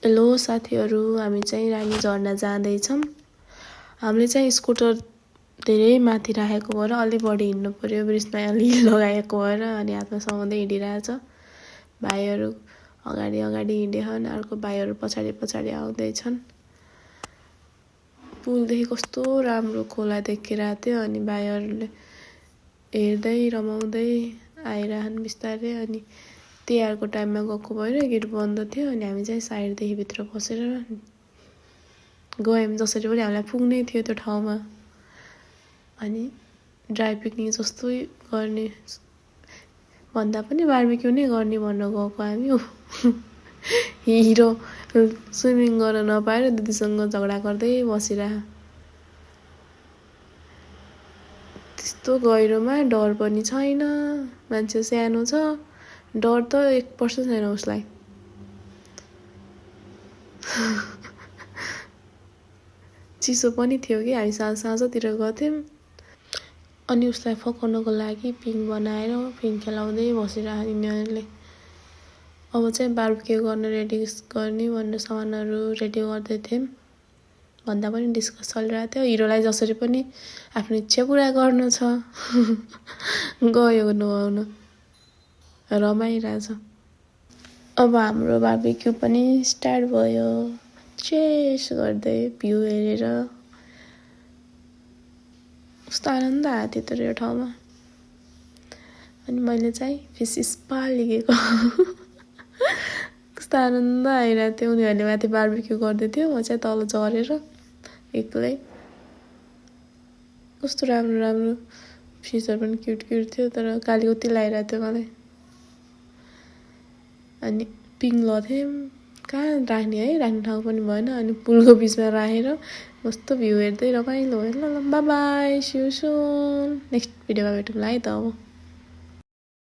Hello साथीहरू, हामी चाहिँ रानी झरना जाँदैछौँ। हामीले चाहिँ स्कुटर धेरै माथि राखेको भएर अलि बढी हिँड्नु पर्यो, ब्रिजमा अलि लगाएको भएर अनि हातमा समाउँदै हिँडिरहेछ। भाइहरू अगाडि अगाडि हिँडेछन्, अर्को भाइहरू पछाडि पछाडि आउँदैछन्। पुलदेखि कस्तो राम्रो खोला देखिरहेको थियो अनि भाइहरूले हेर्दै रमाउँदै आइरहन् बिस्तारै। अनि तिहारको टाइममा गएको भएर गेट बन्द थियो अनि हामी चाहिँ साइडदेखि भित्र पसेर गयौँ। जसरी पनि हामीलाई पुग्नै थियो त्यो ठाउँमा। अनि ड्राई पिकनिक जस्तै गर्ने भन्दा पनि बार्बिक्यू नै गर्ने भनेर गएको हामी। हिरो स्विमिङ गर्न नपाएर दिदीसँग झगडा गर्दै बसिरह। त्यस्तो गहिरोमा डर पनि छैन, मान्छे सानो छ, डर त 1% छैन उसलाई। चिसो पनि थियो कि हामी साँझतिर गथ्यौँ। अनि उसलाई फकाउनको लागि पिङ बनाएर पिङ खेलाउँदै बसिरह्यो यिनीहरूले। अब चाहिँ बार्बिक्यू गर्न रेडी गर्ने भनेर सामानहरू रेडी गर्दै थियौँ भन्दा पनि डिस्कस चलिरहेको थियो। हिरोलाई जसरी पनि आफ्नो इच्छा पुरा गर्नु छ। गयो नुहाउन, रमाइरहेछ। अब हाम्रो बार्बिक्यू पनि स्टार्ट भयो, चेस गर्दै भ्यू हेरेर। कस्तो आनन्द आएको थियो तर यो ठाउँमा। अनि मैले चाहिँ फिस स्पा लिगेको। कस्तो आनन्द आइरहेको थियो। उनीहरूले माथि बार्बिक्यू गर्दै थियो, म चाहिँ तल झरेर एक्लै। कस्तो राम्रो राम्रो फिसहरू पनि क्युट क्युट थियो, तर काली उति लगाइरहेको थियो मलाई। अनि पिङ लथ्यौँ, कहाँ राख्ने है, राख्ने ठाउँ पनि भएन। अनि पुलको बिचमा राखेर कस्तो भ्यू हेर्दै रमाइलो भयो। ल bye bye, see you soon. Next भिडियोमा भेटौँला है त अब।